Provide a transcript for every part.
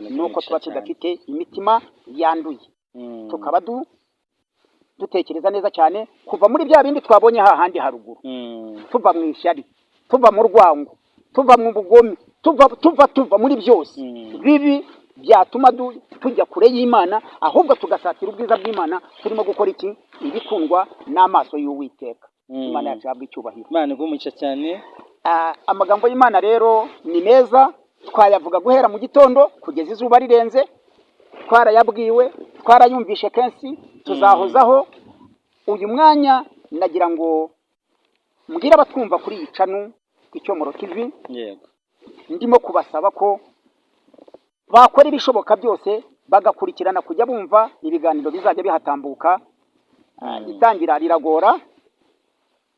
Nuko tuba tudafite imitima yanduye, tukaba dutekereza neza cyane kuva muri bya bindi twabonye hahandi haruguru, tuva mu ishyari, tuva mu rwango, tuva mu bugome, tuva muri byose bibi byatuma tujya kure y'Imana, ahubwo tugasatira ubwiza bw'Imana turimo gukora iki? Ibikundwa n'amaso y'Uwiteka. Imana yacu ihabwa icyubahiro. Imana iguhe umugisha cyane. Amagambo y'Imana rero ni meza, twayavuga guhera mu gitondo kugeza izuba rirenze. Twarayabwiwe, twarayumvishe kenshi, tuzahozaho. Uyu mwanya nagira ngo mbwire abatwumva kuri iyi channel Icyomoro TV, ndimo kubasaba ko bakora ibishoboka byose bagakurikirana kujya bumva ibiganiro bizajya bihatambuka. Itangira riragora,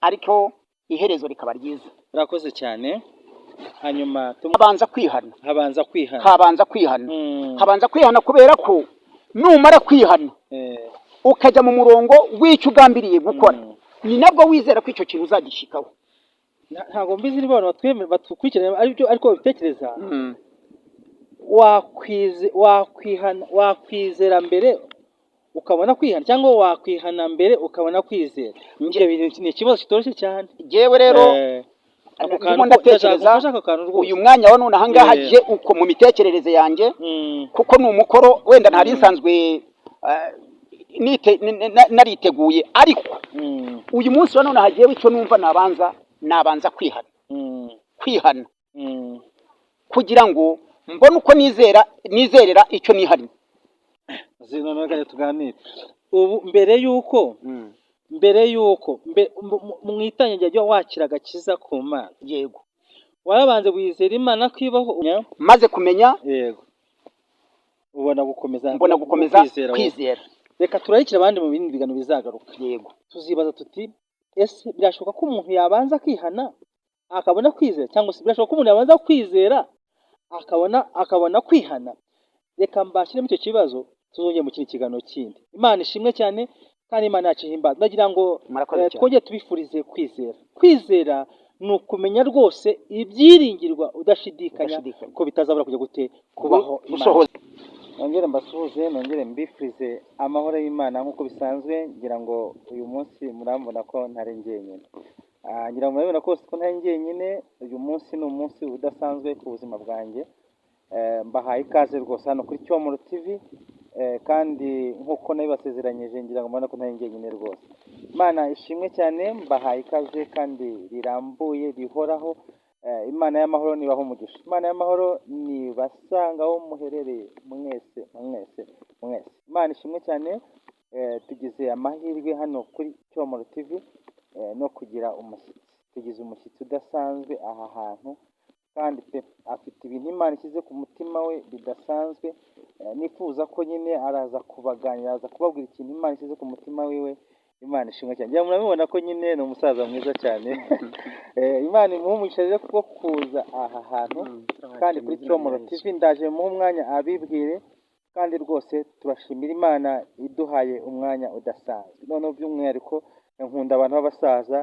ariko iherezo rikaba ryiza. Urakoze cyane. Hanyuma habanza kwihana. Habanza kwihana. Habanza kwihana. Habanza kwihana, kubera ko numara kwihana, ukajya mu murongo w'icyo ugambiriye gukora, ni nabwo wizera ko icyo kintu uzagishyikaho. Ntabwo mbizi niba abantu batukurikirana aribyo, ariko babitekereza. Wakwihana, wakwizera mbere ukabona kwihana, cyangwa wakwihana mbere ukabona kwizera? Ibyo bintu ni ikibazo kitoroshye cyane. Jyewe rero Ako ndimo kantu ndatekereza ndashaka ako kantu rwose. Uyu mwanya wa none ahangaha, je uko mu mitekerereze yanjye, kuko ni umukoro wenda ntari nsanzwe nariteguye, ariko uyu munsi wa none hagiyeho icyo numva nabanza kwihana, kwihana kugira ngo mbone uko nizera, nizerera icyo nihannye. Noneho reka tuganire ubu mbere y'uko mu itangira ryo wakira agakiza ku Mana. Yego. Warabanze wizera Imana ko ibaho? Maze kumenya, Yego, ubona gukomeza mbona gukomeza kwizera wowe. Kwizera. Reka turarikire abandi mu bindi biganiro bizagaruka. Yego. Tuzibaza tuti: ese birashoboka ko umuntu yabanza akihana akabona kwizera, cyangwa se birashoboka ko umuntu yabanza kwizera akabona kwihana? Reka mbashyiremo icyo kibazo, tuzongere mu kindi kiganiro kindi. Imana ishimwe cyane kandi Imana yacu ihimbaza. Ndagira ngo Murakoze cyane. twongere tubifurize kwizera. Kwizera ni ukumenya rwose ibyiringirwa udashidikanya Udashidikanya. ko bitazabura kujya gute kubaho. Imana Gusohoza. Nongere mbasuhuze, nongere mbifurize amahoro y'Imana nk'uko bisanzwe. Ngira ngo uyu munsi murambona ko ntari njyenyine. Ngira ngo murabibona kose ko ntari njyenyine. Uyu munsi ni umunsi udasanzwe ku buzima bwanjye. Mbahaye ikaze rwose hano kuri Cyomoro TV, kandi nk'uko nabibasezeranyije, ngira ngo murabona ko ntari njyenyine rwose. Imana ishimwe cyane. Mbahaye ikaze kandi rirambuye rihoraho. Imana y'amahoro nibaho umugisha. Imana y'amahoro nibasanga aho muherereye mwese, mwese, mwese. Imana ishimwe cyane. Tugize amahirwe hano kuri Cyomoro TV no kugira umushyitsi. Tugize umushyitsi udasanzwe aha hantu, kandi pe afite ibintu Imana ishyize ku mutima we bidasanzwe. Nifuza ko nyine araza kubaganira, araza kubabwira ikintu Imana ishyize ku mutima wiwe. Imana ishimwe cyane. Ngira ngo murabibona ko nyine ni umusaza mwiza cyane. Imana imuhe umugisha rero kubwo kuza aha hantu kandi kuri Cyomoro TV. Ndaje muhe umwanya abibwire, kandi rwose turashimira Imana iduhaye umwanya udasanzwe. Noneho by'umwihariko nkunda abantu b'abasaza.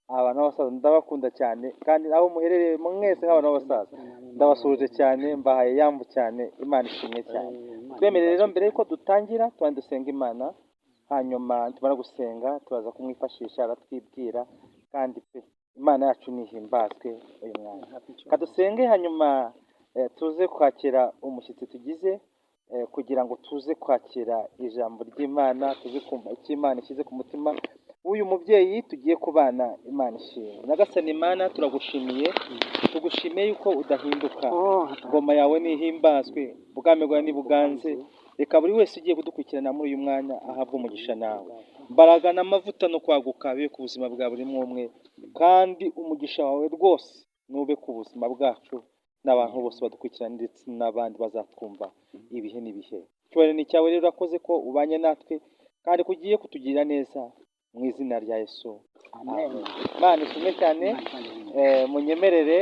Abantu b'abasaza ndabakunda cyane, kandi aho muherereye mwese nk'abantu b'abasaza ndabasuhuje cyane, mbahaye yambu cyane. Imana ishimwe cyane. Twemere rero, mbere yuko dutangira tubanze dusenga Imana, hanyuma tumara gusenga turaza kumwifashisha aratwibwira. Kandi pe Imana yacu nihimbazwe uyu mwanya. Kadusenge, hanyuma tuze kwakira umushyitsi tugize, kugira ngo tuze kwakira ijambo ry'Imana, tuze kumva icyo Imana ishyize ku mutima w'uyu mubyeyi tugiye kubana. Imana ishimwe. Nyagasani Imana, turagushimiye, tugushimiye yuko udahinduka. Ingoma yawe nihimbazwe, ubwami bwawe nibuganze. Reka buri wese ugiye kudukurikirana muri uyu mwanya ahabwe umugisha nawe. Mbaraga n'amavuta no kwaguka bibe ku buzima bwa buri umwe, kandi umugisha wawe rwose nube ku buzima bwacu n'abantu bose badukurikirana ndetse n'abandi bazatwumva ibihe n'ibihe. Icyubahiro ni icyawe rero. Urakoze ko ubanye natwe kandi ko ugiye kutugirira neza, mu izina rya Yesu, amen. Imana ishimwe cyane. Munyemerere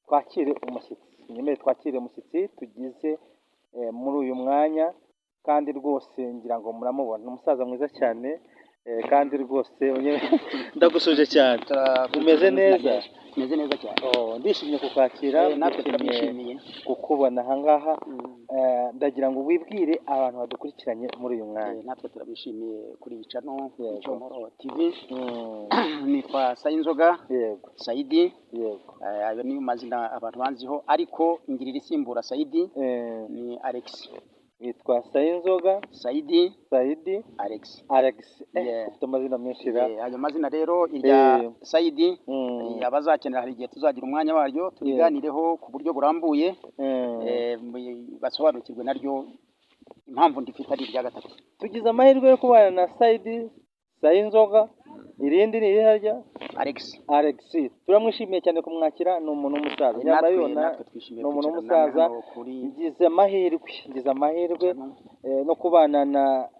twakire umushyitsi, munyemerere twakire umushyitsi tugize muri uyu mwanya, kandi rwose ngira ngo muramubona, ni umusaza mwiza cyane. Kandi rwose ndagusuje cyane. Umeze neza? Umeze neza cyane. Oh, ndishimye kukwakira. Natwe ndishimye turabishimiye. kukubona ahangaha. Ndagira ngo wibwire abantu badukurikiranye muri uyu mwanya. Natwe turabishimiye kuri iyi channel Yego. Icyomoro TV. Nitwa Sayinzoga Saidi. Ayo niyo mazina abantu banziho, ariko ngirira isimbura Saidi ni Alex. Witwa Sayinzoga Saidi. Saidi. Alex. Alex. Yeah. Ufite amazina menshi ra. Ayo mazina rero, irya Saidi, abazakenera hari igihe tuzagira umwanya waryo tubiganireho ku buryo burambuye, basobanukirwe naryo impamvu ndifite ari irya gatatu. Tugize amahirwe yo kubana na Saidi Sayinzoga, irindi ni irihe rya? Alex. Alex. Turamwishimiye cyane kumwakira, ni umuntu w'umusaza. Natwe Murabibona, natwe twishimiye ni umuntu kwicarana namwe w'umusaza. hano kuri Ngize amahirwe no kubana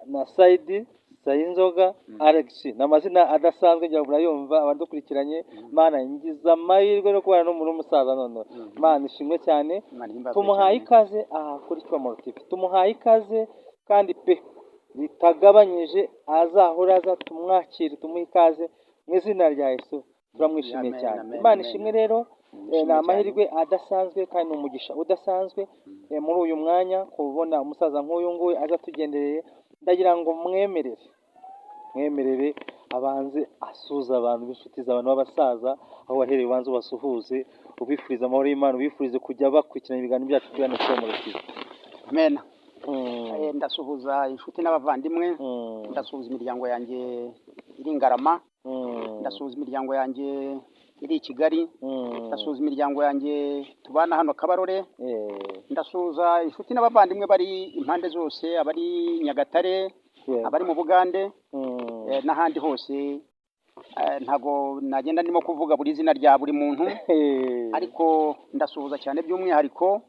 na Saidi Sayinzoga Alex. Ni amazina adasanzwe, ngira ngo murayumva abadukurikiranye. Mana, ngize amahirwe no kubana n'umuntu w'umusaza noneho. Mana ishimwe cyane. Imana ihimbazwe Tumuhaye cyane. ikaze aha kuri Cyomoro TV, tumuhaye ikaze kandi pe bitagabanyije, azahora aza tumwakire, tumuhe ikaze mu izina rya Yesu. Turamwishimiye Amen, cyane. amen, Imana amen. ishimwe rero. Nishimye Ni amahirwe adasanzwe kandi ni umugisha udasanzwe muri uyu mwanya kubona umusaza nk'uyu nguyu aza atugendereye. Ndagira ngo mwemerere abanze asuhuza abantu b'inshuti z'abantu b'abasaza aho wahereye, ubanze ubasuhuze, ubifuriza amahoro y'Imana, ubifurize kujya bakurikirana ibiganiro byacu kuri hano Cyomoro TV. Amen. Ndasuhuza inshuti n'abavandimwe, ndasuhuza imiryango yanjye iri Ngarama, ndasuhuza imiryango yanjye iri i Kigali, ndasuhuza imiryango yanjye tubana hano Kabarore, ndasuhuza inshuti n'abavandimwe bari impande zose, abari Nyagatare, abari mu Bugande, n'ahandi hose. Ntago nagenda ndimo kuvuga buri zina rya buri muntu, ariko ndasuhuza cyane by'umwihariko,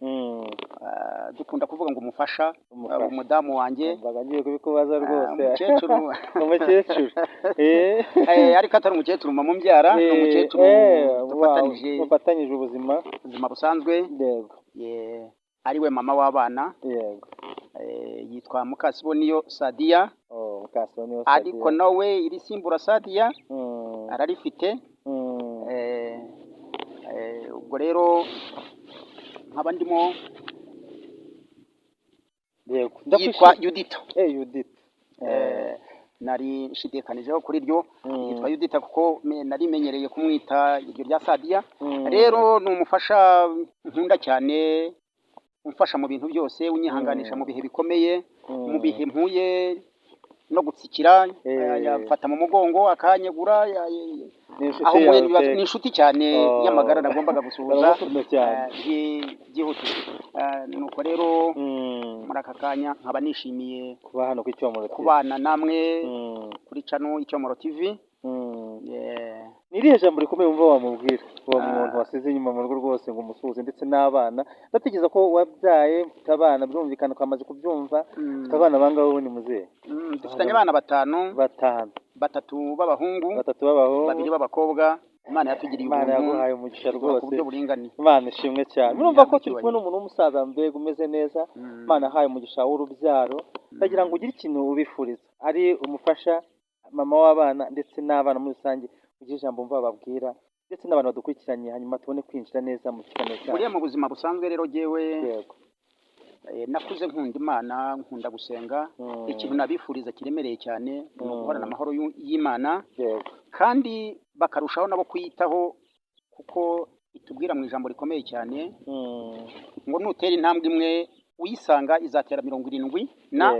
dukunda kuvuga ngo umufasha, Umufasha. umudamu wanjye. Mbaga ngiye kubikubaza rwose. Umukecuru. Umukecuru. Ariko atari umukecuru mama umbyara, ni umukecuru dufatanije Mufatanyije ubuzima. ubuzima busanzwe. Ari we mama w'abana. Yitwa Mukasiboniyo Sadiya. Oh, Mukasiboniyo Ariko Sadiya. nawe iri simbura Sadiya ararifite. Ubwo rero nkaba ndimo yitwa Yudita. Yudita. Nari nshidikanijeho kuri ryo. Yitwa Yudita kuko nari menyereye kumwita iryo rya Sadiya. Rero ni umufasha nkunda cyane, umfasha mu bintu byose, unyihanganisha mu bihe bikomeye, mu bihe mpuye no gutsikira, yafata mu mugongo akanyegura, Ni inshuti aho mpuye yawe n'ibibazo. pe. Ni inshuti cyane Oh. y'amagara nagombaga gusuhuza Baramukunda cyane. byihutirwa. Nuko rero muri aka kanya nkaba nishimiye Kuba hano ku Cyomoro TV. kubana namwe kuri channel Icyomoro TV. Ni irihe jambo rikomeye wumva wamubwira uwo Ah. muntu wasize inyuma mu rugo rwose, ngo umusuhuze ndetse n'abana? Ndatekereza ko wabyaye, ufite abana, birumvikana twamaze kubyumva. Ufite abana bangahe ubundi, muzehe? Dufitanye abana batanu. Batanu. Batatu b'abahungu, Batatu b'abahungu, babiri b'abakobwa. Imana yatugiriye Imana ubuntu, yaguhaye umugisha iduha ku rwose. buryo buringaniye. Imana ishimwe cyane. Murumva ko turi kumwe Icyubahiro. n'umuntu w'umusaza mbega umeze neza. Imana yahaye umugisha w'urubyaro. Ndagira ngo ugire ikintu ubifuriza, ari umufasha, mama w'abana ndetse n'abana muri rusange, ugire ijambo wumva bababwira ndetse n'abantu badukurikiranye, hanyuma tubone kwinjira neza mu kiganiro cyacu. Buriya mu buzima busanzwe rero jyewe nakuze nkunda Imana, nkunda gusenga. Ikintu nabifuriza kiremereye cyane ni uguhorana amahoro y'Imana, kandi bakarushaho nabo kuyitaho, kuko itubwira mu ijambo rikomeye cyane ngo nutera intambwe imwe uyisanga, izatera 70 na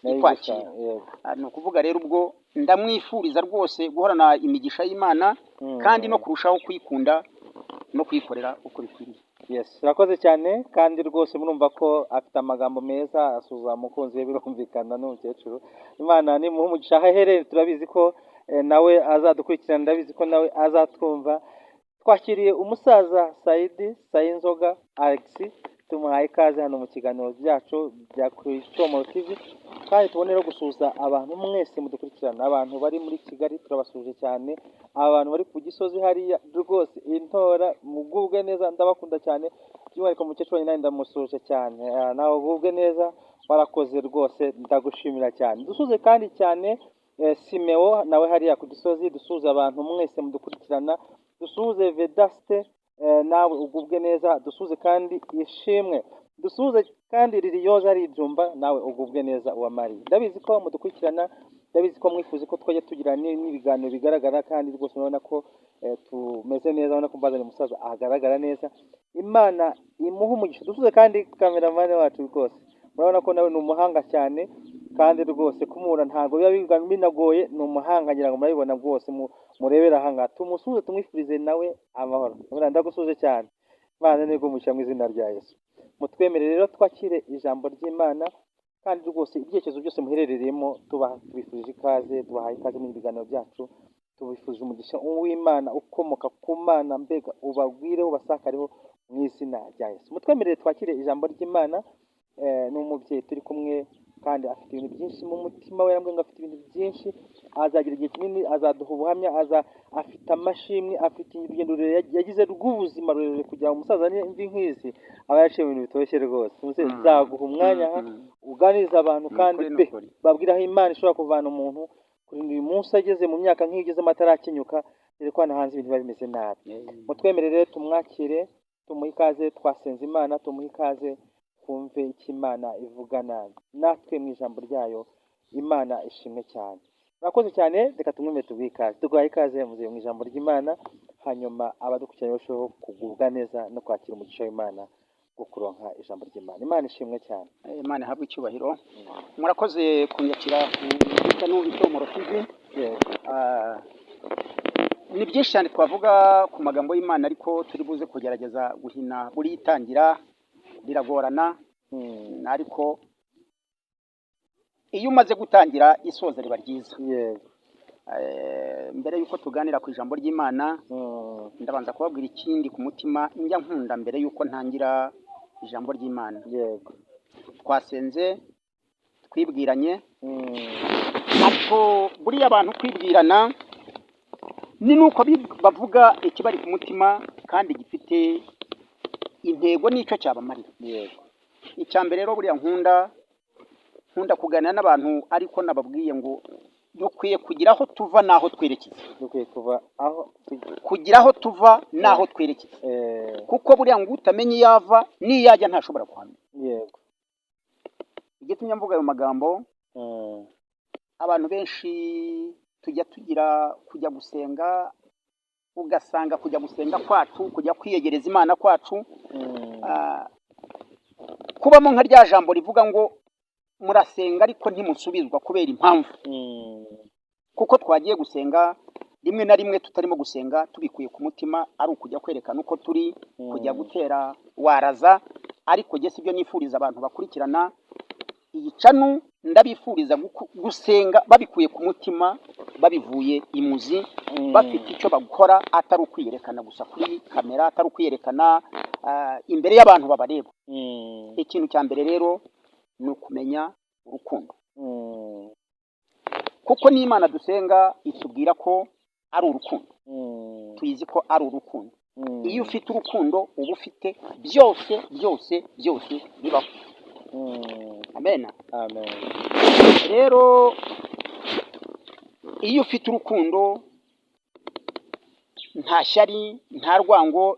Nayo ikwakira. igusa, yego. Ni ukuvuga rero ubwo ndamwifuriza rwose guhorana imigisha y'Imana, kandi no kurushaho kuyikunda no kuyikorera uko bikwiriye. Yes, urakoze cyane. Kandi rwose murumva ko afite amagambo meza, asuhuza umukunzi we, birumvikana n'umukecuru. Imana nimuhe umugisha aho aherereye, turabizi ko nawe azadukurikirana, ndabizi ko nawe azatwumva. Twakiriye umusaza Saidi Sayinzoga Alex, tumuhaye ikaze hano mu kiganiro byacu bya Cyomoro TV, kandi tubone rero gusuhuza abantu mwese mudukurikirana. Abantu bari muri Kigali turabasuhuje cyane, abantu bari ku Gisozi hariya rwose intora mugubwe neza, ndabakunda cyane, by'umwihariko umukecuru wanjye nawe ndamusuhuje cyane. Nawe ugubwe neza, warakoze rwose, ndagushimira cyane. Dusuhuze kandi cyane. Simeo nawe hariya ku Gisozi, dusuhuze abantu mwese mudukurikirana, dusuhuze Vedaste, nawe ugubwe neza, dusuhuze kandi Ishimwe, dusuhuze kandi Liliyoza ari ibyumba, nawe ugubwe neza uwa Mariya. Ndabizi ko mudukurikirana, ndabizi ko mwifuza ko twajya tugira n'ibiganiro bigaragara, kandi rwose murabona ko tumeze neza, urabona ko mbazanye umusaza ahagaragara neza. Imana imuhe umugisha. Dusuhuze kandi cameraman wacu, rwose murabona ko nawe ni umuhanga cyane, kandi rwose kumubona ntabwo biba binagoye, ni umuhanga, ngira ngo murabibona rwose, murebera aha ngaha. Tumusuhuze, tumwifurize nawe amahoro. Ndagusuhuje cyane, Imana nibwo umugisha mu izina rya Yesu. Mutwemerere rero twakire ijambo ry'Imana, kandi rwose ibyerekezo byose muherereyemo tubaha, tubifurije ikaze, tubahaye ikaze mu biganiro byacu, tubifurije umugisha w'Imana ukomoka ku Mana, mbega ubagwireho, ubasakareho mu izina rya Yesu. Mutwemerere twakire ijambo ry'Imana. Ni umubyeyi turi kumwe kandi afite ibintu byinshi mu mutima we, yarambwiye ngo afite ibintu byinshi, azagira igihe kinini, azaduha ubuhamya, aza afite amashimwe, afite urugendo rurerure yagize rw'ubuzima rurerure, kugira ngo umusaza n'imvi nk'izi aba yaciye mu bintu bitoshye rwose. Umusaza, nzaguha umwanya aha uganiriza abantu, kandi Ni ukuri, pe ni ukuri. babwira aho Imana ishobora kuvana umuntu kurinda uyu munsi ageze mu myaka nk'iyo ugezemo atarakenyuka, dore ko hano hanze ibintu biba bimeze nabi. Mutwemerere tumwakire, tumuhe ikaze, twasenze Imana, tumuhe ikaze, twumve icyo Imana ivugana natwe mu ijambo ryayo. Imana ishimwe cyane, murakoze cyane. Reka tumwemere, tuguhe ikaze, tuguhaye ikaze muzehe mu ijambo ry'Imana, hanyuma abadukurikiranye barusheho kugubwa neza no kwakira umugisha w'Imana wo kuronka ijambo ry'Imana. Imana ishimwe cyane. Imana ihabwe icyubahiro. Murakoze kunyakira ku channel Icyomoro TV. Yego. Ni byinshi cyane twavuga ku magambo y'Imana, ariko turi buze kugerageza guhina. Buri itangira biragorana, ariko iyo umaze gutangira isoza riba ryiza. Mbere y'uko tuganira ku ijambo ry'Imana, ndabanza kubabwira ikindi ku mutima njya nkunda mbere y'uko ntangira ijambo ry'Imana. Twasenze, twibwiranye, ariko buriya abantu kwibwirana ni nuko bavuga ikibari ku mutima kandi gifite intego n'icyo cyabamarira. Icya mbere rero, buriya nkunda kuganira n'abantu, ariko nababwiye ngo dukwiye kugira aho tuva n'aho twerekeza. Dukwiye kuva aho tujya. Kugira aho tuva n'aho twerekeza, kuko buriya ngo utamenya iyo ava n'iyo ajya ntashobora kuhamenya. Igitumye mvuga ayo magambo, abantu benshi tujya tugira kujya gusenga, ugasanga kujya gusenga kwacu, kujya kwiyegereza Imana kwacu, kubamo nka rya jambo rivuga ngo murasenga ariko ntimusubizwa kubera impamvu, kuko twagiye gusenga rimwe na rimwe tutarimo gusenga tubikuye ku mutima, ari ukujya kwerekana uko turi, kujya gutera waraza. Ariko jye sibyo nifuriza abantu bakurikirana iyi channel. Ndabifuriza gusenga babikuye ku mutima, babivuye imuzi, bafite icyo bakora, atari ukwiyerekana gusa kuri kamera, atari ukwiyerekana imbere y'abantu babareba. Ikintu cya mbere rero ni ukumenya urukundo, kuko n'Imana dusenga itubwira ko ari urukundo. Tuyizi ko ari urukundo. Iyo ufite urukundo uba ufite byose, byose, byose bibaho. Amen. Amen. Rero iyo ufite urukundo, nta shyari, nta rwango,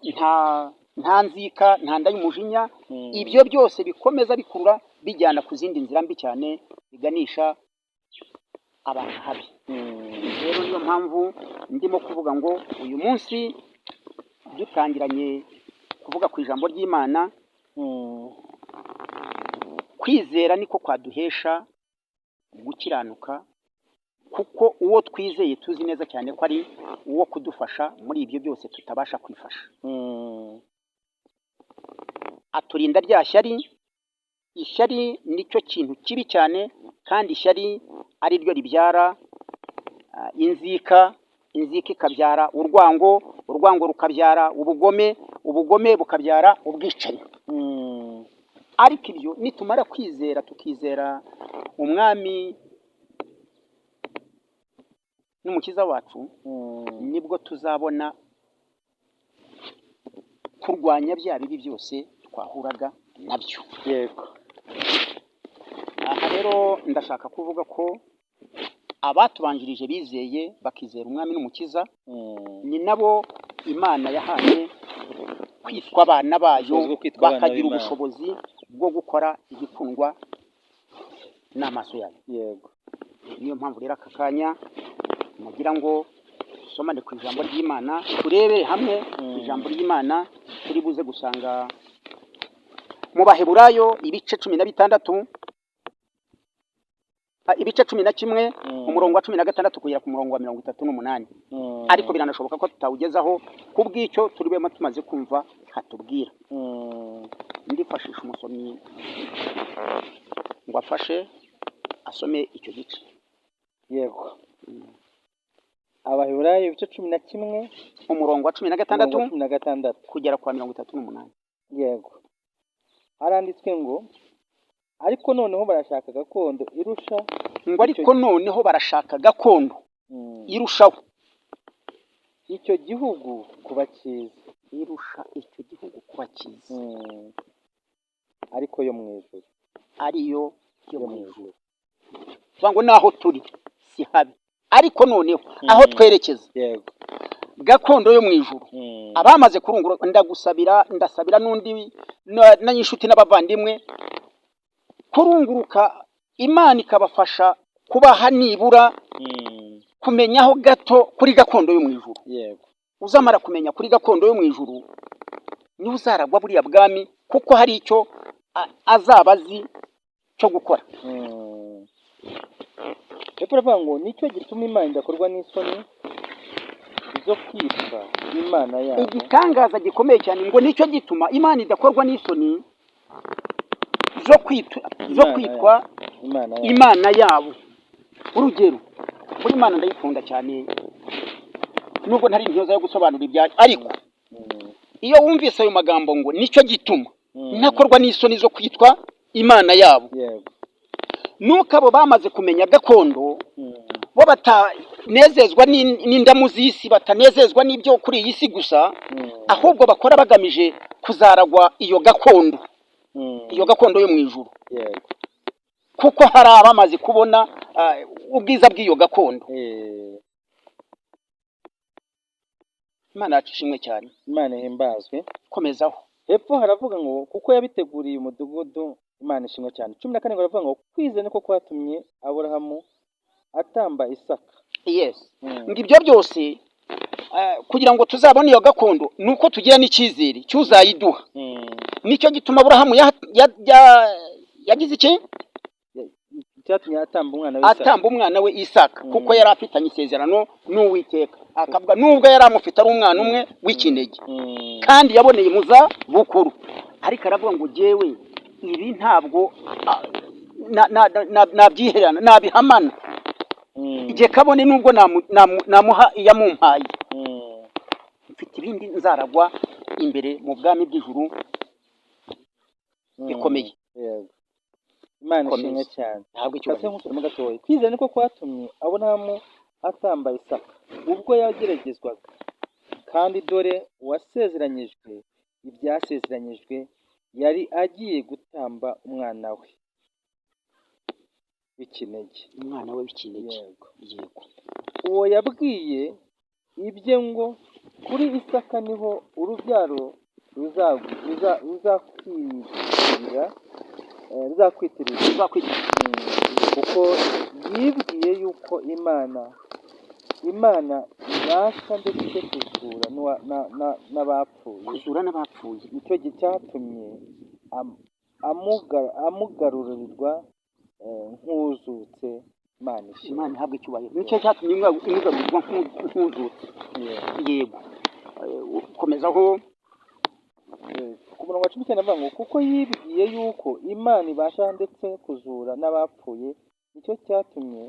nta nzika, nta nda y'umujinya. Ibyo byose bikomeza bikurura bijyana ku zindi nzira mbi cyane, biganisha abantu habi. Rero niyo mpamvu ndimo kuvuga ngo uyu munsi dutangiranye kuvuga ku ijambo ry'Imana. Kwizera niko kwaduhesha gukiranuka, kuko uwo twizeye tuzi neza cyane ko ari uwo kudufasha muri ibyo byose tutabasha kwifasha. Aturinda rya shyari. Ishyari nicyo kintu kibi cyane, kandi ishyari ari ryo ribyara inzika, inzika ikabyara urwango, urwango rukabyara ubugome, ubugome bukabyara ubwicanyi. Ariko ibyo nitumara kwizera, tukizera Umwami n'Umukiza wacu, nibwo tuzabona kurwanya bya bibi byose twahuraga nabyo. Aha rero ndashaka kuvuga ko Abatubanjirije bizeye, bakizera Umwami n'Umukiza, ni nabo Imana yahaye kwitwa abana bayo, Ubushobozi bwo kwitwa abana bakagira b'Imana. ubushobozi bwo gukora igikundwa n'amaso yayo. Niyo mpamvu rero aka kanya nagira ngo dusomane ku ijambo ry'Imana, turebere hamwe ijambo ry'Imana turi buze gusanga mu Baheburayo ibice 16, ibice 11, umurongo wa 16 kugera ku murongo wa 38. Ariko biranashoboka ko tutawugezaho kubw'icyo turi bubemo tumaze kumva hatubwira. Ndifashisha umusomyi ngo afashe asome icyo gice. Yego, Abaheburayo ibice 11, umurongo wa 16 umurongo wa 16 kugera kwa 38. Yego, haranditswe ngo: "Ariko noneho barashaka gakondo irusha." Ngo ariko noneho barashaka gakondo irushaho icyo gihugu kuba cyiza. Irusha icyo gihugu kuba cyiza. Ariko yo mu ijuru. Ariyo yo mu ijuru. Tuvuga ngo naho turi si habi, ariko noneho aho twerekeza, gakondo yo mu ijuru. Abamaze kurungura, ndagusabira, ndasabira n'undi n'inshuti n'abavandimwe kurunguruka, Imana ikabafasha kubaha nibura kumenyaho gato kuri gakondo yo mu ijuru. Uzamara kumenya kuri gakondo yo mu ijuru, niwe uzaragwa buriya bwami, kuko hari icyo azaba azi cyo gukora. Hepfo aravuga ngo: "Nicyo gituma Imana idakorwa n'isoni zo kwitwa Imana yabo." Igitangaza gikomeye cyane, ngo nicyo gituma Imana idakorwa n'isoni zo Imana kwitwa yabo. Imana yabo. Imana yabo. Urugero, buri Imana ndayikunda cyane, nubwo ntari intyoza yo gusobanura ibyayo, ariko iyo wumvise ayo magambo ngo nicyo gituma ntakorwa n'isoni zo kwitwa Imana yabo, nuko abo bamaze kumenya gakondo, bo batanezezwa n'indamu z'isi, batanezezwa n'ibyo kuri iyi si gusa, ahubwo bakora bagamije kuzaragwa iyo gakondo, iyo gakondo yo mu ijuru, kuko hari abamaze kubona ubwiza bw'iyo gakondo. Imana yacu ishimwe cyane. Imana ihimbazwe. Komezaho. Hepfo haravuga ngo: "Kuko yabiteguriye umudugudu." Imana ishimwe cyane. 17 baravuga ngo: "Kwizera niko kwatumye Aburahamu atamba Isaka." Ngo ibyo byose, kugira ngo tuzabone iyo gakondo, ni uko tugira n'icyizere cy'uzayiduha. Nicyo gituma Aburahamu yagize iki? Cyatumye atamba umwana we Isaka. Atamba umwana we Isaka, kuko yari afitanye isezerano n'Uwiteka, akavuga nubwo yari amufite ari umwana umwe w'ikinege, kandi yaboneye mu za bukuru, ariko aravuga ngo: "Jyewe ibi ntabwo nabyihererana, nabihamana igihe, kabone nubwo namuha iyamumpaye, mfite ibindi nzaragwa imbere mu bwami bw'ijuru bikomeye." Yego, Imana Komeza. ishimwe cyane. Ntabwo Kase icyubahiro. Nkusubiramo gatoya. "Kwizera niko kwatumye Aburahamu atamba Isaka ubwo yageragezwaga, kandi dore uwasezeranyijwe ibyasezeranyijwe yari agiye gutamba umwana we w'ikinege." Umwana we w'ikinege. Yego. Yego. "Uwo yabwiye ibye ngo: 'Kuri Isaka niho urubyaro ruzakwitirira.'" Uzakwita. "Kuko yibwiye yuko Imana ibasha ndetse kuzura n'abapfuye." Kuzura n'abapfuye. "Nicyo cyatumye amugarurirwa nk'uzutse." Imana ishimwe. Imana ihabwa icyubahiro. Nicyo cyatumye imugarurirwa nk'uzutse. Yego. Komezaho. Ku murongo wa 19 avuga ngo: "Kuko yibwiye yuko Imana ibasha ndetse kuzura n'abapfuye, nicyo cyatumye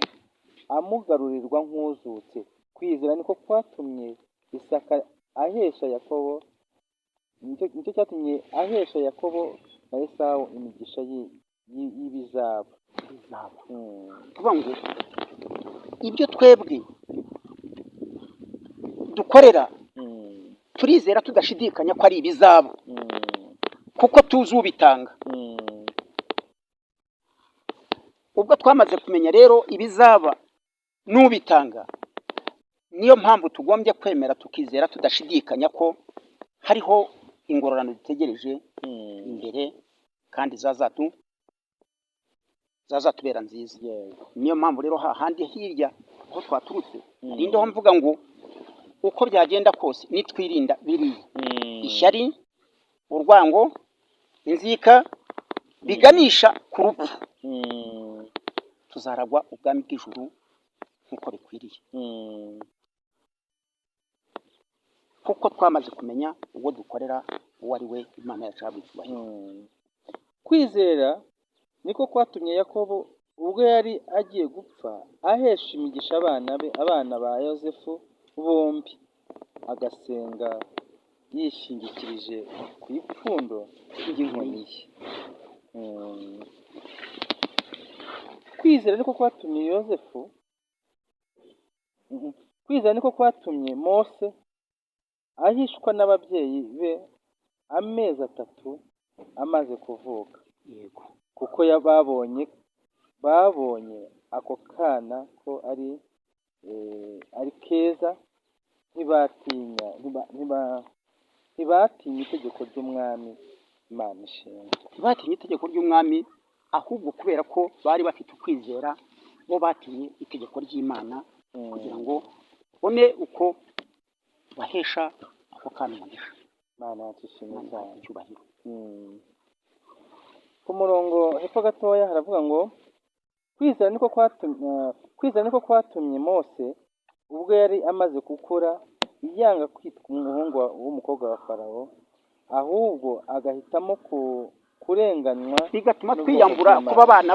amugarurirwa nk'uzutse. Kwizera niko kwatumye Isaka ahesha Yakobo, nicyo cyatumye ahesha Yakobo na Esawu imigisha y'ibizaba." Bizaba. Kuvuga ngo ibyo twebwe dukorera, turizera tudashidikanya ko ari ibizaba, kuko tuzi ubitanga. Ubwo twamaze kumenya rero ibizaba N'ubitanga. Niyo mpamvu tugombye kwemera tukizera tudashidikanya ko hariho ingororano dutegereje imbere kandi zazatubera nziza. Niyo mpamvu rero hahandi hirya aho twaturutse, nari mvuga ngo uko byagenda kose nitwirinda biriya, ishyari, urwango, inzika biganisha ku rupfu, tuzaragwa ubwami bw'ijuru nk'uko bikwiriye, kuko twamaze kumenya uwo dukorera uwo ari we. Imana yacu ihabwa icyubahiro. Kwizera niko kwatumye Yakobo, ubwo yari agiye gupfa, ahesha imigisha abana be, abana ba Yosefu bombi, agasenga yishingikirije ku ipfundo ry'inkoni ye. Kwizera niko kwatumye Yosefu, kwizera niko kwatumye Mose ahishwa n'ababyeyi be amezi 3 amaze kuvuka, kuko babonye ako kana ko ari keza, ntibatinya ntibatinya itegeko ry'umwami. Imana ishimwe. Ntibatinye itegeko ry'umwami, ahubwo kubera ko bari bafite ukwizera, bo batinye itegeko ry'Imana kugira ngo babone uko bahesha ako kana umugisha. Imana yacu ishimwe Imana ihabwe cyane. icyubahiro. Ku murongo hepfo gatoya haravuga ngo kwizera niko kwatumye Mose, ubwo yari amaze gukura, yanga kwitwa umuhungu w'umukobwa wa Farawo, ahubwo agahitamo kurenganywa bigatuma n'ubwoko twiyambura bw'Imana. Kuba abana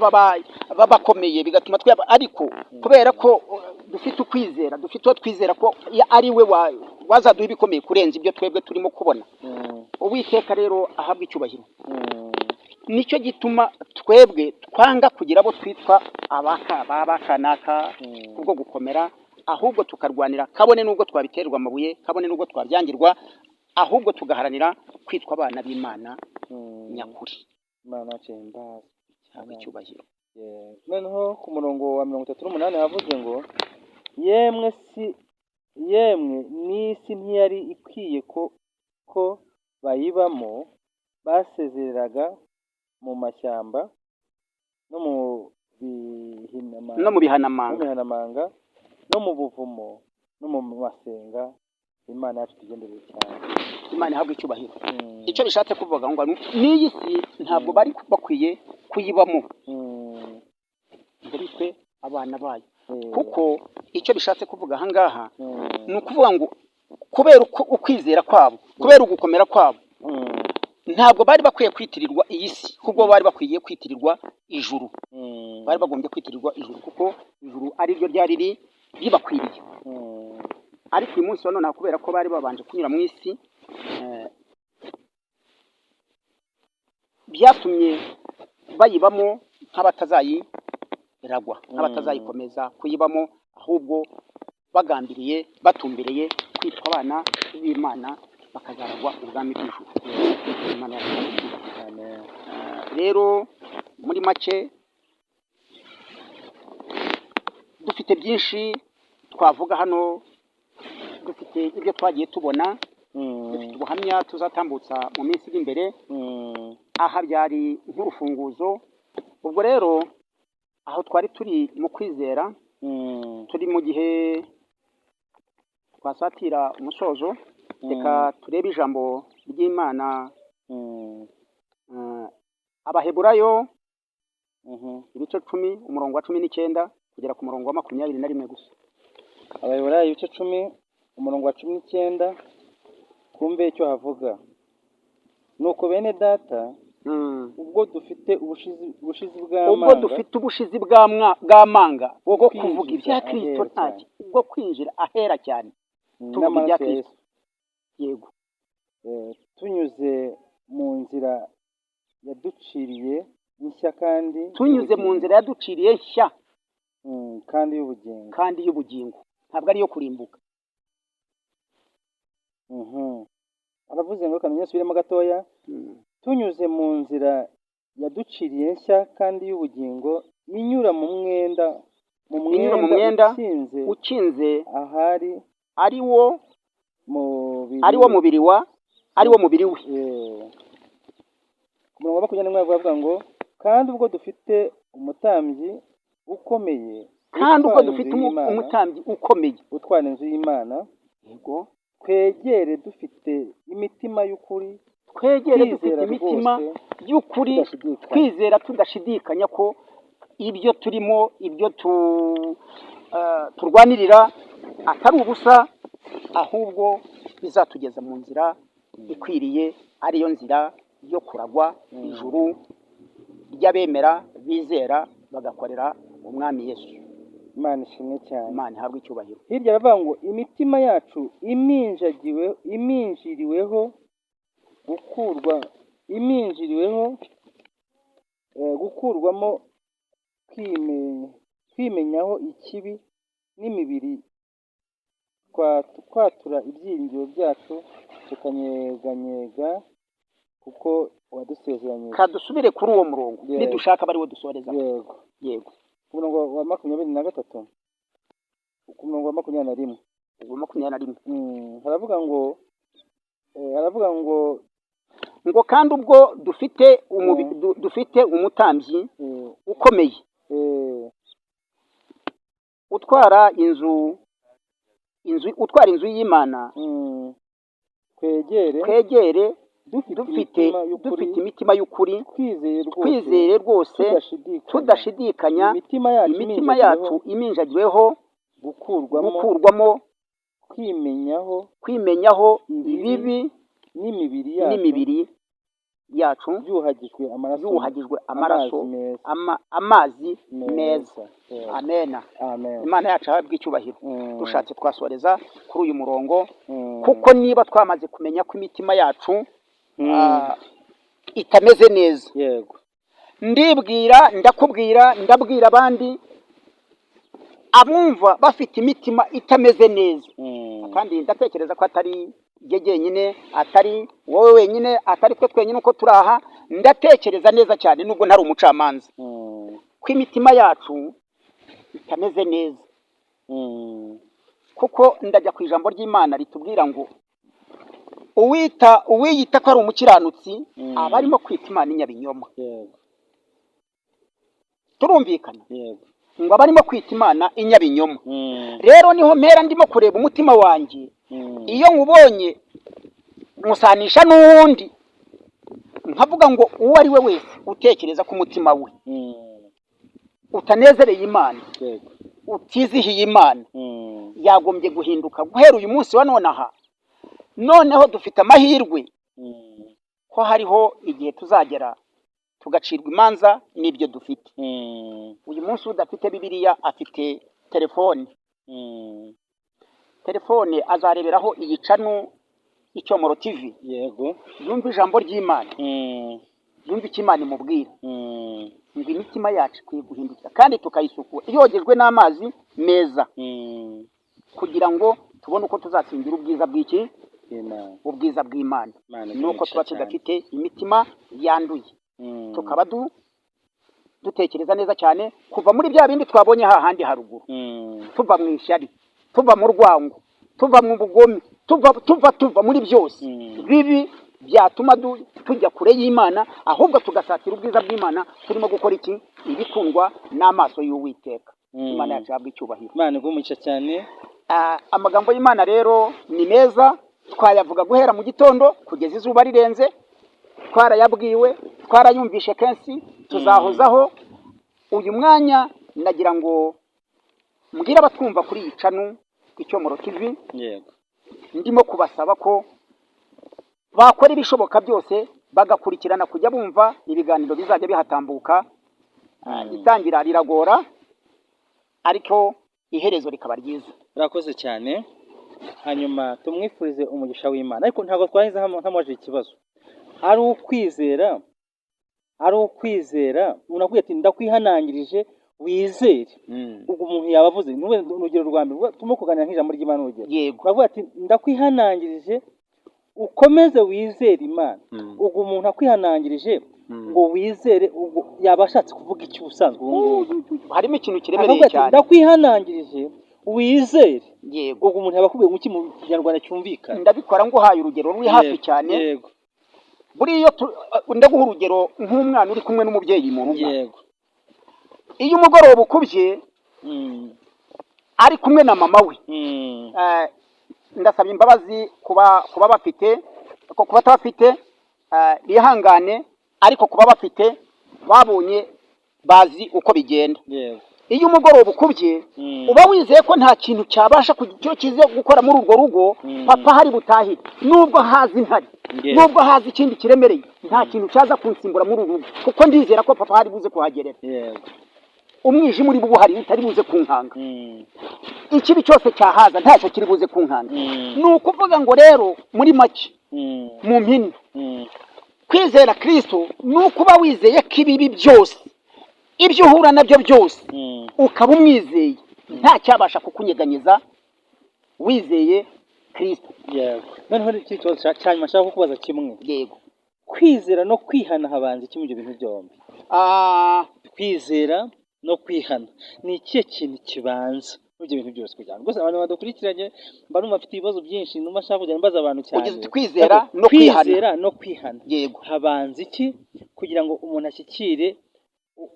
b'abakomeye bigatuma twiyambura, ariko kubera ko dufite ukwizera, dufite uwo twizera ko ari we wazaduha ibikomeye kurenza ibyo twebwe turimo kubona. Uwiteka rero ahabwa icyubahiro. Nicyo gituma twebwe twanga kugira abo twitwa abaka bakanaka kubwo gukomera, ahubwo tukarwanira, kabone n'ubwo twabiterwa amabuye, kabone n'ubwo twabyangirwa, ahubwo tugaharanira kwitwa abana b'Imana nyakuri. Imana yacu ihimbaze. Ahabwa icyubahiro. Yeah. Noneho ku murongo wa 38 havuze ngo yemwe si yemwe n'isi ntiyari ikwiye ko bayibamo, basezereraga mu mashyamba no mu bihinamanga, no mu no mu bihanamanga, bihanamanga, no mu buvumo, no mu masenga. Imana yacu tugenderere cyane. Imana ihabwa icyubahiro. Icyo bishatse kuvuga ngo n'iyi si ntabwo bari bakwiye kuyibamo ngo bitwe abana bayo, kuko icyo bishatse kuvuga aha ngaha ni ukuvuga ngo kubera ukwizera kwabo, kubera ugukomera kwabo, ntabwo bari bakwiye kwitirirwa iyi si, ahubwo bari bakwiye kwitirirwa ijuru. Bari bagombye kwitirirwa ijuru, kuko ijuru ari ryo ryari ribakwiriye. Ariko uyu munsi wa none, kubera ko bari babanje kunyura mu isi, byatumye bayibamo nk'abatazayiragwa, nk'abatazayikomeza kuyibamo, ahubwo bagambiriye, batumbereye kwitwa abana b'Imana, bakazaragwa ubwami bw'ijuru. Imana yacu ihabwe icyubahiro. Amen. Rero muri make dufite byinshi twavuga hano, dufite ibyo twagiye tubona, dufite ubuhamya tuzatambutsa mu minsi iri imbere. Aha byari nk'urufunguzo. Ubwo rero aho twari turi mu kwizera, turi mu gihe twasatira umusozo. Reka turebe ijambo ry'Imana, Abaheburayo ibice 10, umurongo wa 19 kugera ku murongo wa 21 gusa. Abaheburayo ibice 10, umurongo wa 19, twumve icyo havuga. Nuko bene data, ubwo dufite ubushizi ubwo bw'amanga dufite ubushizi bw'amanga bwo kuvuga kwinjiza ibya Kristo, ahera nta cyane bwo kwinjira ahera cyane tuvuga ibya n'amaraso ya Kristo. Yesu, Yego. Tunyuze mu nzira yaduciriye nshya kandi Tunyuze mu y'ubugingo. nzira yaduciriye nshya Kandi y'ubugingo. Kandi y'ubugingo, ntabwo ari iyo kurimbuka. Aravuze ngo, reka nsubiremo gatoya: tunyuze mu nzira yaduciriye nshya kandi y'ubugingo, inyura mu mwenda Mu Binyura mu mwenda mwenda ukinze ukinze, ahari ari wo mubiri ari wo mubiri wa ari wo mubiri we. Ku murongo wa 21 bavuga ngo: "Kandi ubwo dufite umutambyi ukomeye Kandi ubwo utwara dufite inzu y'Imana, umutambyi ukomeye utwara inzu y'Imana, twegere dufite imitima y'ukuri, Twegere dufite twizera imitima rwose, y'ukuri, tudashidikanya." twizera tudashidikanya ko ibyo turimo, ibyo turwanirira atari ubusa, ahubwo bizatugeza mu nzira ikwiriye, ariyo nzira yo kuragwa ijuru ry'abemera, bizera, bagakorera Umwami Yesu. Imana ishimwe cyane. Imana ihabwe icyubahiro. Hirya aravuga ngo: "Imitima yacu iminjagiwe, iminjiriweho gukurwa, iminjiriweho gukurwamo kwimenyaho ikibi n'imibiri kwatura ibyiringiro byacu tukanyeganyega kuko wadusezeranyije." Kadusubire kuri uwo murongo. Yego. Nidushaka bariwo dusoreza. Yego. Yego. Ku murongo wa 23, ku murongo wa 21. Ubwo 21. Haravuga ngo Ngo: "Kandi ubwo dufite dufite umutambyi ukomeye utwara inzu y'Imana, twegere twegere dufite dufite imitima y'ukuri, dufite imitima y'ukuri, twizeye rwose, twizeye rwose, tudashidikanya, tudashidikanya, imitima yacu imitima iminjagiriweho yacu iminjagiweho gukurwamo gukurwamo kwimenyaho kwimenyaho ibibi ibibi n'imibiri yacu n'imibiri yacu byuhagijwe amaraso, yuhagijwe amaraso, amazi meza, amazi meza." Meza. Yego. Amena. Amen. Imana yacu ahabwe icyubahiro. Dushatse twasoreza kuri uyu murongo, kuko niba twamaze kumenya ko imitima yacu itameze neza, ndibwira, ndakubwira, ndabwira abandi abumva bafite imitima itameze neza, kandi ndatekereza ko atari jye jyenyine, atari wowe wenyine, atari twe twenyine uko turi aha. Ndatekereza neza cyane, nubwo ntari umucamanza, ko imitima yacu itameze neza, kuko ndajya ku ijambo ry'Imana ritubwira ngo uwiyita ko ari umukiranutsi aba arimo kwita Imana inyabinyoma. Turumvikana? Yego. Ngo aba arimo kwita Imana inyabinyoma. Rero niho mpera ndimo kureba umutima wanjye. Iyo nywubonye nkusanisha n'uwundi, nkavuga ngo uwo ari we wese utekereza ko umutima we utanezereye Imana, utizihiye Imana, yagombye guhinduka guhera uyu munsi wa none aha. Noneho dufite amahirwe ko hariho igihe tuzagera tugacirwa imanza n'ibyo dufite. Uyu munsi udafite Bibiliya afite telefone. Telefone azareberaho iyi channel Icyomoro TV, yumve ijambo ry'Imana, yumve icyo Imana imubwira. Ngo imitima yacu ikwiye guhindukira kandi tukayisukura yogejwe n'amazi meza, kugira ngo tubone uko tuzatsindira ubwiza bw'iki? Imana. Ubwiza bw'Imana. Imana Nuko igumisha tuba cyane. tudafite imitima yanduye, tukaba dutekereza neza cyane kuva muri bya bindi twabonye hahandi haruguru, tuva mu ishyari, tuva mu rwango, tuva mu bugome, tuva muri byose bibi byatuma tujya kure y'Imana, ahubwo tugasatira ubwiza bw'Imana turimo gukora iki? Ibikundwa n'amaso y'Uwiteka. Imana yacu ihabwe icyubahiro. Imana igumisha cyane. Amagambo y'Imana rero ni meza, twayavuga guhera mu gitondo kugeza izuba rirenze. Twarayabwiwe, twarayumvishe kenshi, tuzahozaho. Uyu mwanya nagira ngo mbwire abatwumva kuri iyi channel Icyomoro TV, ndimo kubasaba ko bakora ibishoboka byose bagakurikirana kujya bumva ibiganiro bizajya bihatambuka. Itangira riragora, ariko iherezo rikaba ryiza. Urakoze cyane. Hanyuma tumwifurize umugisha w'Imana, ariko ntabwo twahize ntamubajije ikibazo. Ari ukwizera umuntu akubwiye ati: "Ndakwihanangirije wizere." Ubwo umuntu yaba avuze, ni urugero rwa mbere, ubwo turimo kuganira nk'ijambo ry'Imana, urugero, uravuga ati: "Ndakwihanangirije Ukomeze wizere Imana. Ubwo umuntu akwihanangirije ngo wizere, ubwo yaba ashatse kuvuga iki ubusanzwe ubu ngubu? Harimo ikintu kiremereye Akavuga ati cyane. Ndakwihanangirije wizere. Yego. Ubwo umuntu yaba akubwiye ngo iki mu Kinyarwanda cyumvikana? Ndabikora nguhaye urugero ruri hafi cyane. Buriya iyo ndaguha urugero nk'umwana uri kumwe n'umubyeyi mu rugo. Iyo umugoroba ukubye ari kumwe na mama we, ndasaba imbabazi kuba bafite, kuba batabafite, bihangane, ariko kuba bafite babonye bazi uko bigenda. Iyo umugoroba ukubye, uba wizeye ko nta kintu cyabasha kugira icyo kize gukora muri urwo rugo. Papa hari butahire, nubwo haza intare, nubwo haza ikindi kiremereye, nta kintu cyaza kunsimbura muri uru rugo, kuko ndizera ko papa hari buze kuhagerera. Umwijima uri bube uhari utari buze kunkanga. Ikibi cyose cyahaza ntacyo kiri buze kunkanga. Ni ukuvuga ngo rero muri make, mu mpine, kwizera Kristo ni ukuba wizeye ko ibibi byose, ibyo uhura nabyo byose, ukaba umwizeye, nta cyabasha kukunyeganyeza wizeye Kristo. Yego. Noneho ikindi kibazo cya nyuma nshaka kukubaza kimwe. Yego. Kwizera no kwihana, habanza iki muri ibyo bintu byombi? Kwizera no kwihana, ni ikihe kintu kibanza muri ibyo bintu byose? Kugira ngo rwose abantu badukurikiranye, mba numva mfite ibibazo byinshi, numva nshaka kujya mbaza abantu cyane. Ugize uti kwizera Ariko no kwihana. Kwizera no kwihana, habanza iki kugira ngo umuntu ashyikire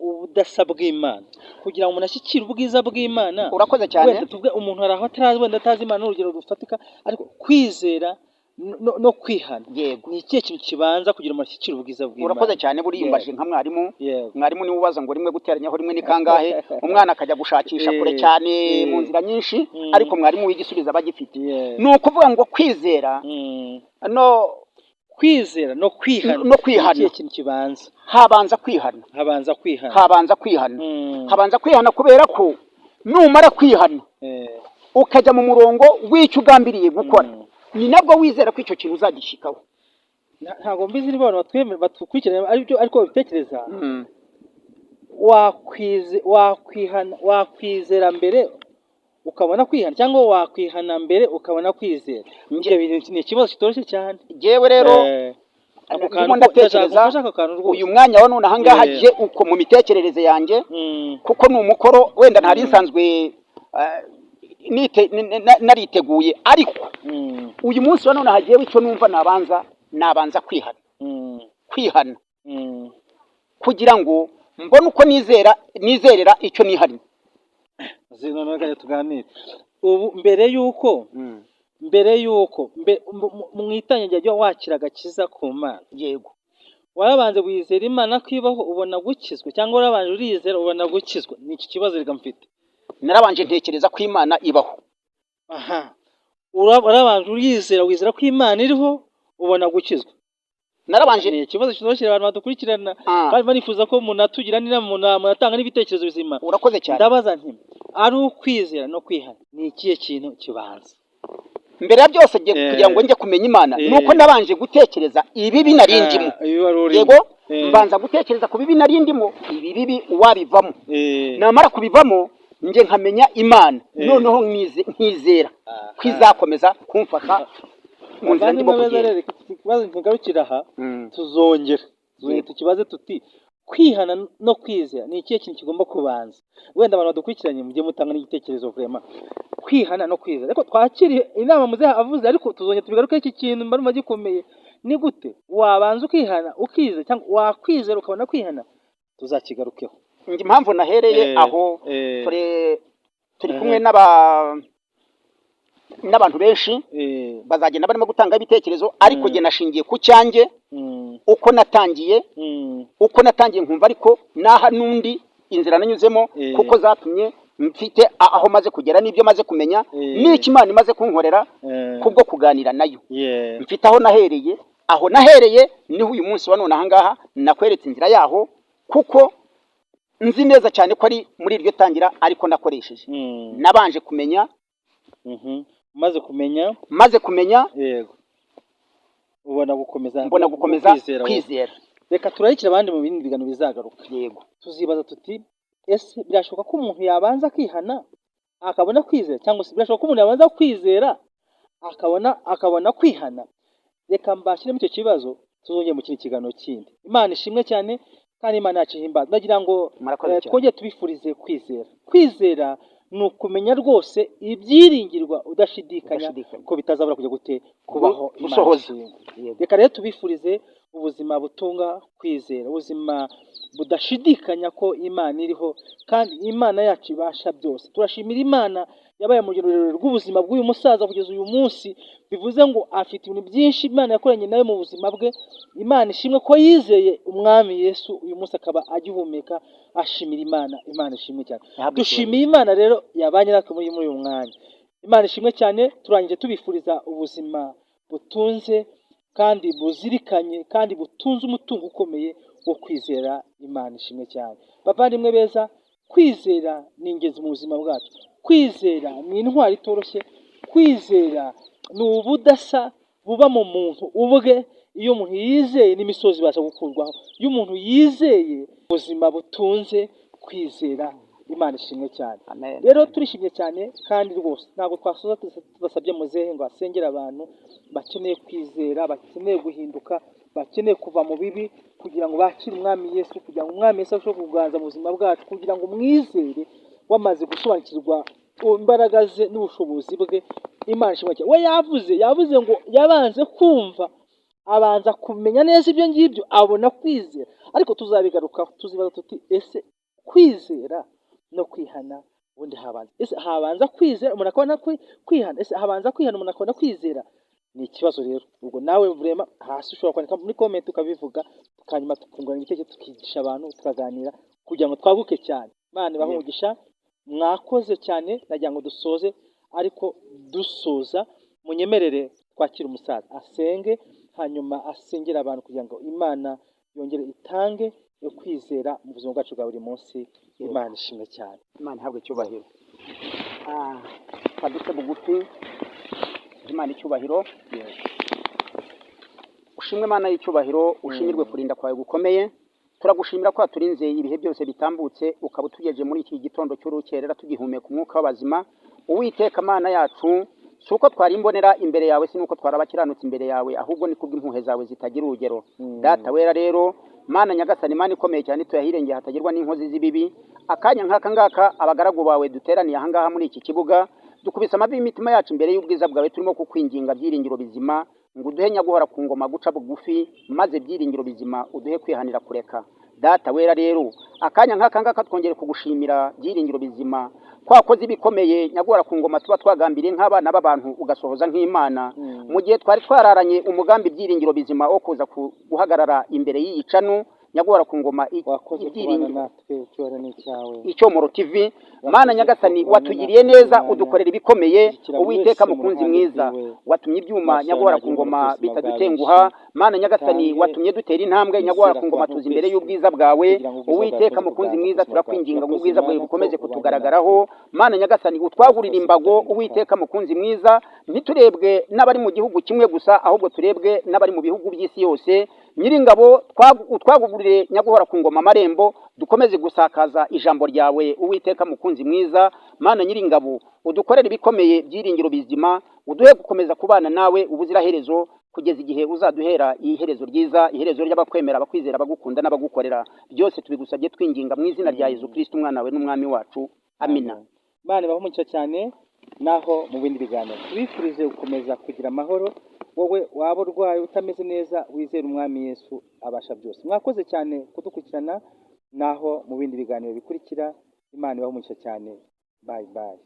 ubudasa bw'Imana, kugira ngo umuntu ashyikire ubwiza bw'Imana? Urakoze cyane. Wenda tuvuge umuntu hari aho atarazi, wenda atazi Imana, n'urugero rufatika, ariko kwizera no kwihana, ni ikihe kintu kibanza kugira ngo umuntu ashyikire ubwiza bw'Imana? Urakoze cyane. Buriya umbaje nka mwarimu. Mwarimu niwe ubaza ngo rimwe guteranyaho rimwe ni kangahe, umwana akajya gushakisha kure cyane mu nzira nyinshi, ariko mwarimu w'igisubizo aba agifite. Ni ukuvuga ngo kwizera no Kwizera no kwihana, No kwihana. ni ikihe kintu kibanza? Habanza kwihana. Habanza kwihana. Habanza kwihana. Habanza kwihana, kubera ko numara kwihana, ukajya mu murongo w'icyo ugambiriye gukora, ni nabwo wizera ko icyo kintu uzagishyikaho. Ntabwo mbizi niba abantu batwemera, batukurikirana aribyo, ariko babitekereza. Wakwihana, wakwizera mbere ukabona kwihana, cyangwa wakwihana mbere ukabona kwizera? Ibyo bintu ni ikibazo kitoroshye cyane. Jyewe rero Ako ndimo kantu ndatekereza ndashaka ako kantu rwose. Uyu mwanya wa none ahangaha, jye uko mu mitekerereze yanjye, kuko ni umukoro wenda ntari nsanzwe nariteguye, ariko uyu munsi wa none hagiyeho icyo numva nabanza kwihana. Kwihana kugira ngo mbone uko nizera, nizerera icyo nihariye. Noneho reka tuganire ubu mbere y'uko mu itangira ryo wakira agakiza ku Mana. Yego. Warabanze wizera Imana ko ibaho ubona gukizwa, cyangwa warabanje urizera ubona gukizwa? Ni iki kibazo reka mfite. Narabanje ntekereza ko Imana ibaho. Aha, warabanje urizera, wizera ko Imana iriho, ubona gukizwa? Narabanje. Ni ikibazo kitoroshye abantu badukurikirana bari barifuza ko umuntu atugira n'inama, umuntu atanga n'ibitekerezo bizima. Urakoze cyane. Ndabaza nti ari ukwizera no kwihana, ni ikihe kintu kibanza? Mbere ya byose ngiye kugira ngo njye kumenya Imana, nuko nabanje gutekereza ibibi nari ndimo. Ah, ibi wari urimo. Yego. Mbanza gutekereza ku bibi nari ndimo, ibi bibi uwabivamo, namara kubivamo njye nkamenya Imana, noneho nkizera ko izakomeza kumfasha mu nzira ndimo Bavandimwe beza, kugenda. rero iki kibazo ntigarukira aha. Tuzongera tukibaze tuti kwihana no kwizera ni ikihe kintu kigomba kubanza? Wenda abantu badukurikiranye mujye mutanga n'igitekerezo vraiment, kwihana no kwizera. Ariko twakiriye inama muzehe avuze, ariko tuzongera tubigarukeho. Iki kintu mba numva gikomeye. Ni gute wabanza ukihana ukizera, cyangwa wakwizera ukabona kwihana? Tuzakigarukeho. Njye impamvu nahereye aho, turi kumwe n'abantu benshi bazagenda barimo gutanga ibitekerezo, ariko njye nashingiye ku cyanjye, uko natangiye, uko natangiye nkumva, ariko naha n'undi inzira nanyuzemo, kuko zatumye mfite aho maze kugera n'ibyo maze kumenya n'icyo Imana imaze kunkorera kubwo kuganira nayo. Mfite aho nahereye. Aho nahereye niho uyu munsi wa none ahangaha nakweretse inzira yaho, kuko nzi neza cyane ko ari muri iryo tangira ariko nakoresheje. Nabanje kumenya. Umaze kumenya? Maze kumenya, Yego, ubona gukomeza. mbona gukomeza kwizera wowe. Kwizera. Reka turarikire abandi mu bindi biganiro bizagaruka. Yego. Tuzibaza tuti ese birashoboka ko umuntu yabanza akihana akabona kwizera, cyangwa se birashoboka ko umuntu yabanza kwizera akabona kwihana? Reka mbashyiremo icyo kibazo, tuzongere mu kindi kiganiro kindi. Imana ishimwe cyane kandi Imana yacu ihimbaza. Ndagira ngo Murakoze cyane. twongere tubifurize kwizera. Kwizera ni ukumenya rwose ibyiringirwa udashidikanya Udashidikanya. ko bitazabura kujya gute kubaho. Imana Gusohoza. ishimwe. Yego. Reka rero tubifurize ubuzima butunga kwizera, ubuzima budashidikanya ko Imana iriho kandi Imana yacu ibasha byose. Turashimira Imana yabaye mu rugendo rurerure rw'ubuzima bw'uyu musaza kugeza uyu munsi. Bivuze ngo afite ibintu byinshi Imana yakoranye nawe mu buzima bwe. Imana ishimwe ko yizeye Umwami Yesu, uyu munsi akaba agihumeka ashimira Imana. Imana ishimwe cyane. Ihabwe. Dushimiye Imana rero yabanye natwe muri uyu mwanya. Imana ishimwe cyane. Turangije tubifuriza ubuzima butunze kandi buzirikanye kandi butunze umutungo ukomeye wo kwizera. Imana ishimwe cyane. Bavandimwe beza, kwizera ni ingenzi mu buzima bwacu. Kwizera ni intwari itoroshye. Kwizera ni ubudasa buba mu muntu ubwe. Iyo umuntu yizeye, n'imisozi ibasha gukurwaho. Iyo umuntu yizeye, ubuzima butunze kwizera. Imana ishimwe cyane. Amen. Rero turishimye cyane kandi rwose ntabwo twasoza tudasabye muzehe ngo asengere abantu bakeneye kwizera, bakeneye guhinduka, bakeneye kuva mu bibi kugira ngo bakire Umwami Yesu, kugira ngo Umwami Yesu arusheho kuganza mu buzima bwacu, kugira ngo umwizere wamaze gusobanukirwa imbaraga ze n'ubushobozi bwe. Imana ishimwe cyane. We yavuze ngo yabanze kumva, abanza kumenya neza ibyo ngibyo, abona kwizera. Ariko tuzabigarukaho, tuzibaza tuti: ese kwizera no kwihana ubundi habanza? Ese habanza kwizera umuntu akabona kwihana? Ese habanza kwihana umuntu akabona kwizera? Ni ikibazo rero. Ubwo nawe vurema hasi ushobora kwandika muri comment ukabivuga, hanyuma tukungurana ibitekerezo, tukigisha abantu, tukaganira kugira ngo twaguke cyane. Imana ibahe umugisha. Mwakoze cyane. Nagira ngo dusoze, ariko dusoza munyemerere twakire umusaza asenge, hanyuma asengere abantu kugira ngo Imana yongere itange yo kwizera mu buzima bwacu bwa buri munsi. Imana ishimwe cyane. Imana ihabwe icyubahiro. Twaduce bugufi, Imana icyubahiro. Ushimwe Imana y'icyubahiro, ushimirwe kurinda kwawe gukomeye. Turagushimira ko waturinze ibihe byose bitambutse, ukaba utugejeje muri iki gitondo cy'urukerera tugihumeka umwuka w'abazima. Uwiteka Mana yacu, si uko twari imbonera imbere yawe, si nuko twari abakiranutsi imbere yawe, ahubwo ni kubw'impuhwe zawe zitagira urugero. Data wera rero, Mana Nyagasani, Mana ikomeye cyane, tuyahirengeye hatagirwa n'inkozi z'ibibi. Akanya nk'aka ngaka abagaragu bawe duteraniye aha ngaha muri iki kibuga, dukubise amavi y'imitima yacu imbere y'ubwiza bwawe, turimo kukwinginga byiringiro bizima ngo uduhe nyaguhora ku ngoma guca bugufi, maze byiringiro bizima uduhe kwihanira kureka. Data wera rero, akanya nk'aka ngaka twongere kugushimira byiringiro bizima kwakoze ibikomeye nyaguhora ku ngoma tuba twagambiriye nk'abana b'abantu, ugasohoza nk'Imana. Mu gihe twari twararanye umugambi byiringiro bizima wo kuza guhagarara imbere y'iyi channel nyaguhora ku ngoma Wakoze kubana ibyiringiro natwe, icyubahiro ni icyawe. Icyomoro TV, Mana Nyagasani, kubana watugiriye natwe neza, Mwanya. udukorera ibikomeye. Shyigikira buri Uwiteka wese mu mukunzi ruhande mwiza, rwiwe. watumye ibyuma Maso nyaguhora ku yawe ngoma mu buzima bwa bitadutenguha. benshi. Mana Nyagasani, Tange watumye dutera intambwe nyaguhora kwizera ku ngoma ku bantu tuzi imbere twese, y'ubwiza bwawe. kugira ngo ubwiza bwawe Uwiteka bukomeze mukunzi kuganza mwiza, mu buzima bwacu. turakwinginga ngo Urakoze ubwiza bwawe Imana ko bukomeze ubanye kutugaragaraho. natwe. Mana Nyagasani, utwagurire Urakoze imbago. kudahinduka. Uwiteka mukunzi mwiza, ntiturebwe n'abari mu gihugu kimwe gusa, ahubwo turebwe n'abari mu bihugu by'isi yose. Nyiringabo, utwagurire nyaguhora ku ngoma amarembo, dukomeze gusakaza ijambo ryawe. Uwiteka mukunzi mwiza, Mana Nyiringabo, udukorere ibikomeye byiringiro bizima, uduhe gukomeza kubana nawe ubuziraherezo kugeza igihe uzaduhera iherezo ryiza, iherezo ry'abakwemera, abakwizera, abagukunda n'abagukorera. Byose tubigusabye twinginga mu izina rya Yezu Kristo, umwana wawe n'umwami wacu. Amina. Amen. Imana ibahe umugisha cyane. Naho mu bindi biganiro, tubifurije gukomeza kugira amahoro. Wowe waba urwaye utameze neza, wizere Umwami Yesu abasha byose. Mwakoze cyane kudukurikirana. Naho mu bindi biganiro bikurikira, Imana ibahe umugisha cyane. Bye bye.